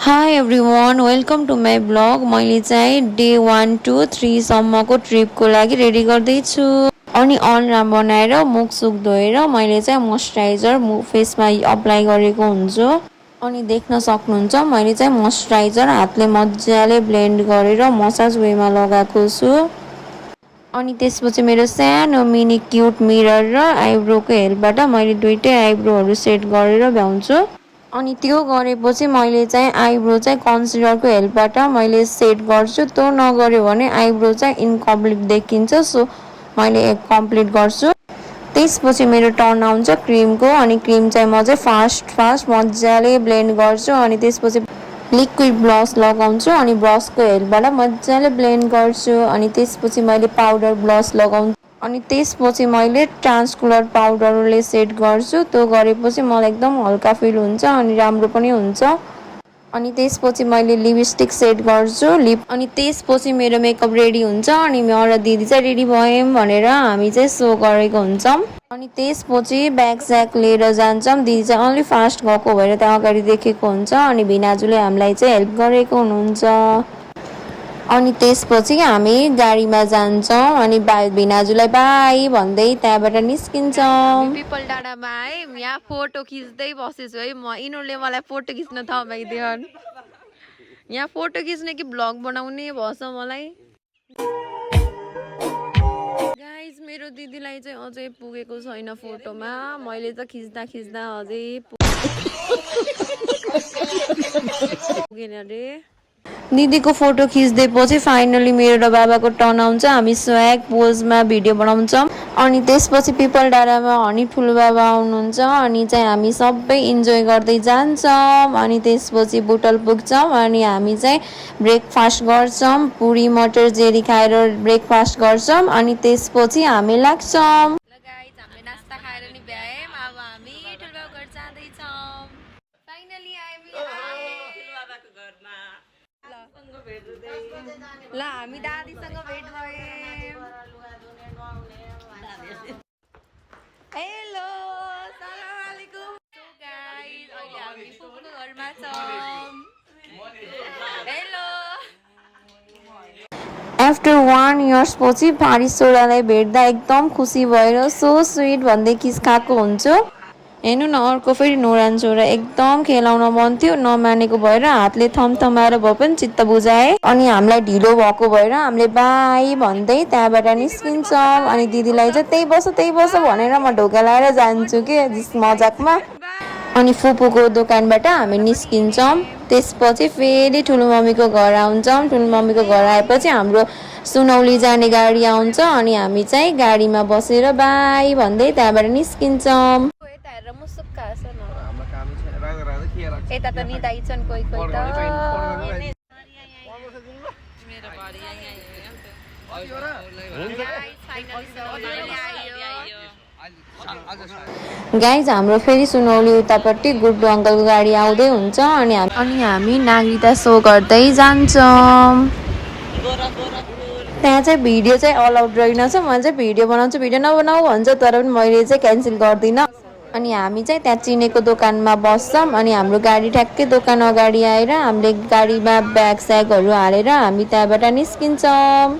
Hi everyone, welcome to my blog. मैले चाहिँ day 1 to 3 सम्मको ट्रिपको लागि रेडी गर्दैछु। अनि अलराम बनाएर मुख सुख धोएर मैले चाहिँ मोइस्चराइजर फेसमा अप्लाई गरेको हुन्छु। अनि देख्न सक्नुहुन्छ मैले चाहिँ मोइस्चराइजर हातले मजाले ब्लेन्ड गरेर मसाज वेमा लगाएको छु। अनि त्यसपछि मेरो सानो मिनी क्युट मिरर र आइब्रोको हेल्पबाट मैले दुईटै आइब्रोहरू सेट गरेर भ्याउँछु। अनि त्यो गरेपछि मैले चाहिँ आइब्रो चाहिँ कन्सिलरको हेल्पबाट मैले सेट गर्छु। त्यो नगर्यो भने आइब्रो चाहिँ इन्कम्प्लिट देखिन्छ, सो मैले कम्प्लिट गर्छु। त्यसपछि मेरो टर्न आउँछ क्रिमको। अनि क्रिम चाहिँ म चाहिँ फास्ट मजाले ब्लेन्ड गर्छु। अनि त्यसपछि लिक्विड ब्लस लगाउँछु अनि ब्रसको हेल्पबाट मजाले ब्लेन्ड गर्छु। अनि त्यसपछि मैले पाउडर ब्लस लगाउँछु। अनि त्यसपछि मैले ट्रान्सकुलर पाउडरले सेट गर्छु। त्यो गरेपछि मलाई एकदम हल्का फिल हुन्छ अनि राम्रो पनि हुन्छ। अनि त्यसपछि मैले लिपस्टिक सेट गर्छु अनि त्यसपछि मेरो मेकअप रेडी हुन्छ। अनि म र दिदी चाहिँ रेडी भयौँ भनेर हामी चाहिँ सो गरेको हुन्छौँ। अनि त्यसपछि ब्याग स्याग लिएर जान्छौँ। दिदी चाहिँ अलि फास्ट गएको भएर त्यहाँ अगाडि देखेको हुन्छ। अनि भिनाजुले हामीलाई चाहिँ हेल्प गरेको हुनुहुन्छ। अनि त्यसपछि हामी गाडीमा जान्छौँ अनि भिनाजुलाई बाई भन्दै त्यहाँबाट निस्किन्छौँ। पिपल डाँडामा है यहाँ फोटो खिच्दै बसेछु है म। यिनीहरूले मलाई फोटो खिच्न थमाइदियो। यहाँ फोटो खिच्ने कि ब्लग बनाउने भएछ मलाई। गाइज मेरो दिदीलाई चाहिँ अझै पुगेको छैन फोटोमा। मैले त खिच्दा अझै पुगेन रे। दिदीको फोटो खिच्दैपछि फाइनली मेरो र बाबाको टर्न आउँछ। हामी स्वैग पोजमा भिडियो बनाउँछौँ। अनि त्यसपछि पिपल डाँडामा अनि ठुलो बाबा आउनुहुन्छ। अनि चाहिँ हामी सबै इन्जोय गर्दै जान्छौँ। अनि त्यसपछि बुटल पुग्छौँ अनि हामी चाहिँ ब्रेकफास्ट गर्छौँ। पुरी मटर जेरी खाएर ब्रेकफास्ट गर्छौँ। अनि त्यसपछि हामी लाग्छौँ। हामीले नास्ता खाएर नि भ्यायौँ। अब हामी ठुलो बाबाको घर जाँदैछौँ। फाइनली हामी बाबाको घरमा ल हामी दादीसँग भेट भयौँ। हेलो सलाम अलैकुम। सो गाइस अहिले हामी फुपूको घरमा छौँ। हेलो आफ्टर 1 इयर्स पछि फारिस छोरालाई भेट्दा एकदम खुसी भएर सो स्विट भन्दै किस खाएको हुन्छु। हेर्नु न अर्को फेरि नोरान छोरा एकदम खेलाउन मन थियो नमानेको भएर हातले थमथमाएर भए पनि चित्त बुझाए। अनि हामीलाई ढिलो भएको भएर हामीले बाई भन्दै त्यहाँबाट निस्किन्छौँ। अनि दिदीलाई चाहिँ त्यही बस भनेर म ढोका लाएर जान्छु कि मजाकमा। अनि फुपूको दोकानबाट हामी निस्किन्छौँ। त्यसपछि फेरि ठुलो मम्मीको घर आउँछौँ। ठुलो मम्मीको घर आएपछि हाम्रो सुनौली जाने गाडी आउँछ। अनि हामी चाहिँ गाडीमा बसेर बाई भन्दै त्यहाँबाट निस्किन्छौँ। यता त निदाइ छन् कोही त। गाइज हाम्रो फेरि सुनौली उतापट्टि गुड्डु अङ्कलको गाडी आउँदै हुन्छ। अनि हामी नागरिकता सो गर्दै जान्छौँ। त्यहाँ चाहिँ भिडियो चाहिँ अलाउड रहेनछ। म चाहिँ भिडियो बनाउँछु भिडियो नबनाऊ भन्छ, तर पनि मैले चाहिँ क्यान्सल गर्दिनँ। अनि हामी चाहिँ त्यहाँ चिनेको दोकानमा बस्छौँ। अनि हाम्रो गाडी ठ्याक्कै दोकान अगाडि आएर हामीले गाडीमा ब्याग स्यागहरू हालेर हामी त्यहाँबाट निस्किन्छौँ।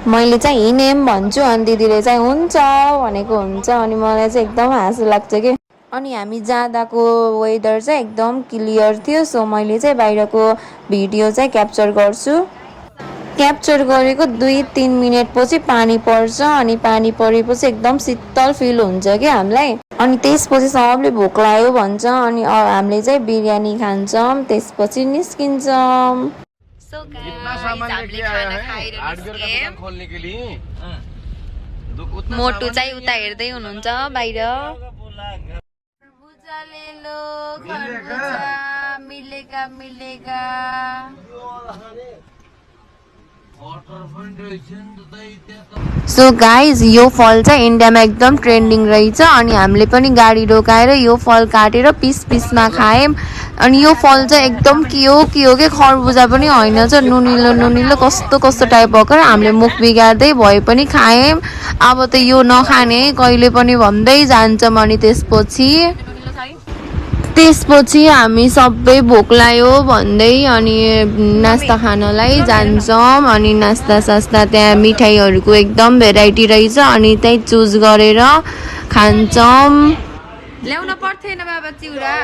मैले चाहिँ हिँडेम भन्छु अनि दिदीले चाहिँ हुन्छ भनेको हुन्छ। अनि मलाई चाहिँ एकदम हाँसो लाग्छ कि। अनि हामी जाँदाको वेदर चाहिँ एकदम क्लियर थियो, सो मैले चाहिँ बाहिरको भिडियो चाहिँ क्याप्चर गर्छु। क्याप्चर गरेको 2-3 मिनटपछि पानी पर्छ। अनि पानी परेपछि एकदम शीतल फिल हुन्छ कि हामीलाई। अनि त्यसपछि सबले भोक लाग्यो भन्छ। अनि हामीले चाहिँ बिरयानी खान्छौँ। त्यसपछि निस्किन्छौँ। मोटु चाहिँ उता हेर्दै हुनुहुन्छ बाहिर। मिलेगा सो गाइज यो फल चाहिँ इन्डियामा एकदम ट्रेन्डिङ रहेछ अनि हामीले पनि गाडी रोकाएर यो फल काटेर पिस पिसमा खायौँ। अनि यो फल चाहिँ एकदम के हो के खरबुजा पनि होइन छ, नुनिलो नुनिलो कस्तो कस्तो टाइप भएको हामीले मुख बिगार्दै भए पनि खायौँ। अब त यो नखाने कहिले पनि भन्दै जान्छौँ। अनि त्यसपछि हामी सबै भोक लाग्यो भन्दै अनि नास्ता खानलाई जान्छौँ। अनि नास्ता सास्ता त्यहाँ मिठाईहरूको एकदम भेराइटी रहेछ अनि त्यही चुज गरेर खान्छौँ। ल्याउन पर्थेन बाबा चिउरा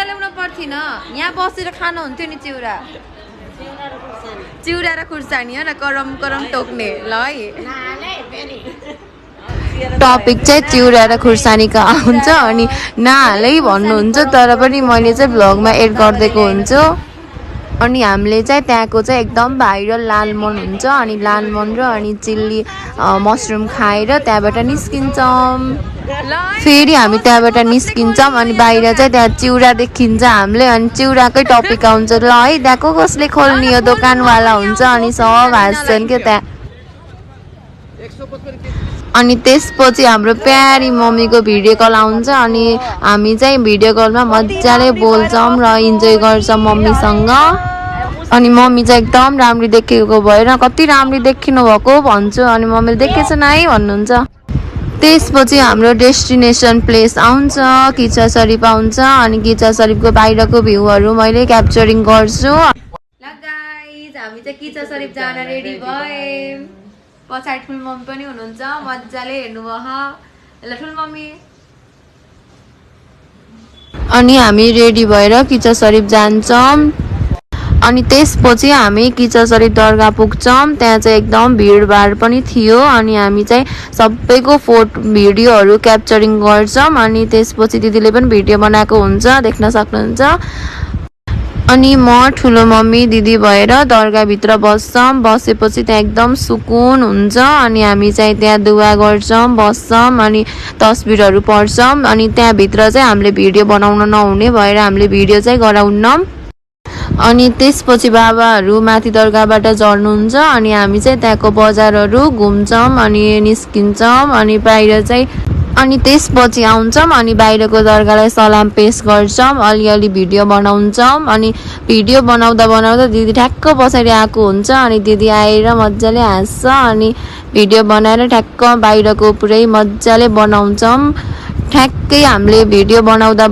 ल्याउन पर्थेन, यहाँ बसेर खानुहुन्थ्यो नि चिउरा र खुर्सानी हो न, करम करम टोक्ने ल है। टपिक चाहिँ चिउरा र खुर्सानीको आउँछ अनि नहालै भन्नुहुन्छ, तर पनि मैले चाहिँ भ्लगमा एड गरिदिएको हुन्छु। अनि हामीले चाहिँ त्यहाँको चाहिँ एकदम भाइरल लालमोहन हुन्छ अनि लालमोहन र अनि चिल्ली मसरुम खाएर त्यहाँबाट निस्किन्छौँ। फेरि हामी त्यहाँबाट निस्किन्छौँ अनि बाहिर चाहिँ त्यहाँ चिउरा देखिन्छ हामीले अनि चिउराकै टपिक आउँछ ल है, त्यहाँ कसले खोल्ने हो दोकानवाला हुन्छ अनि सब हाँस्छन् क्या त्यहाँ। अनि त्यसपछि हाम्रो प्यारी मम्मीको भिडियो कल आउँछ अनि हामी चाहिँ भिडियो कलमा मजाले बोल्छौँ र इन्जोय गर्छौँ मम्मीसँग। अनि मम्मी चाहिँ एकदम राम्ररी देखेको भएर कति राम्ररी देखिनु भएको भन्छु अनि मम्मीले देखेछन् है भन्नुहुन्छ। त्यसपछि हाम्रो डेस्टिनेसन प्लेस आउँछ, किचा शरीफ आउँछ अनि किचा शरीफको बाहिरको भ्यूहरू मैले क्याप्चरिङ गर्छु। ल गाइज हामी चाहिँ किचा शरीफ जान रेडी भयौँ। पछाडि ठुल मम्मी पनि हुनुहुन्छ, मजाले हेर्नुभयो ल ठुल मम्मी। अनि हामी रेडी भएर किचा शरीफ जान्छौँ। अनि त्यसपछि हामी किचा शरीफ दरगाह पुग्छौँ। त्यहाँ चाहिँ एकदम भिडभाड पनि थियो अनि हामी चाहिँ सबैको भिडियोहरू क्याप्चरिङ गर्छौँ। अनि त्यसपछि दिदीले पनि भिडियो बनाएको हुन्छ, देख्न सक्नुहुन्छ। अनि म ठुलो मम्मी दिदी भएर दरगाहभित्र बस्छौँ। बसेपछि त्यहाँ एकदम सुकुन हुन्छ अनि हामी चाहिँ त्यहाँ दुआ गर्छौँ, बस्छौँ अनि तस्बिरहरू पढ्छौँ। अनि त्यहाँभित्र चाहिँ हामीले भिडियो बनाउन नहुने भएर हामीले भिडियो चाहिँ गराउन्नौँ। अनि त्यसपछि बाबाहरू माथि दरगाहबाट झर्नुहुन्छ अनि हामी चाहिँ त्यहाँको बजारहरू घुम्छौँ अनि निस्किन्छौँ। अनि बाहिर चाहिँ अनि त्यसपछि आउँछौँ अनि बाहिरको दरगाहलाई सलाम पेस गर्छौँ, अलिअलि भिडियो बनाउँछौँ। अनि भिडियो बनाउँदा दिदी ठ्याक्क पछाडि आएको हुन्छ अनि दिदी आएर मजाले हाँस्छ अनि भिडियो बनाएर ठ्याक्क बाहिरको पुरै मजाले बनाउँछौँ। ठ्याक्कै हामीले भिडियो बनाउँदा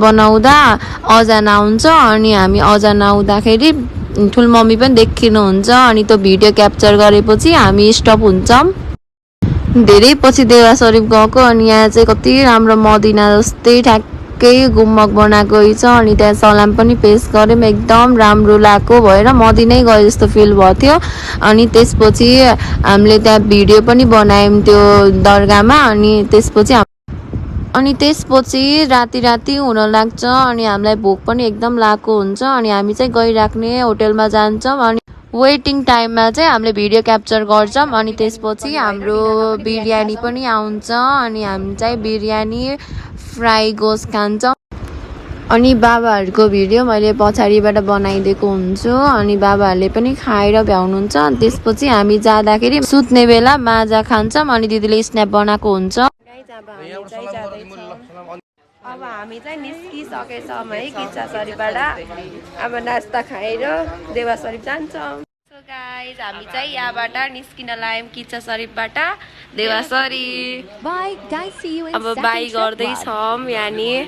अजान आउँछ अनि हामी अजान आउँदाखेरि ठुल मम्मी पनि देखिनुहुन्छ अनि त्यो भिडियो क्याप्चर गरेपछि हामी स्टप हुन्छौँ। धेरै पछि देवा शरीफ गएको अनि यहाँ चाहिँ कति राम्रो मदिना जस्तै ठ्याक्कै गुम्बद बनाएको छ अनि त्यहाँ सलाम पनि पेस गऱ्यौँ, एकदम राम्रो लाग्यो भएर मदिनै गए जस्तो फिल भयो थियो। अनि त्यसपछि हामीले त्यहाँ भिडियो पनि बनायौँ त्यो दरगाहमा। अनि त्यसपछि राति हुन लाग्छ अनि हामीलाई भोक पनि एकदम लागेको हुन्छ अनि हामी चाहिँ गइराख्ने होटलमा जान्छौँ। अनि वेटिङ टाइममा चाहिँ हामीले भिडियो क्याप्चर गर्छौँ। अनि त्यसपछि हाम्रो बिरयानी पनि आउँछ अनि हामी चाहिँ बिरयानी फ्राई गोस खान्छौँ। अनि बाबाहरूको भिडियो मैले पछाडिबाट बनाइदिएको हुन्छु अनि बाबाहरूले पनि खाएर भ्याउनुहुन्छ। अनि त्यसपछि हामी जाँदाखेरि सुत्ने बेला माजा खान्छौँ अनि दिदीले स्न्याप बनाएको हुन्छ। अब हामी चाहिँ निस्किसकेछौँ है किचा शरीफबाट। अब नास्ता खाएर देवा शरीफ जान्छौँ। सो गाइज हामी चाहिँ यहाँबाट निस्किन लाग्यौँ किचा शरीफबाट देवा शरीफ। अब बाई गर्दैछौँ यहाँनिर।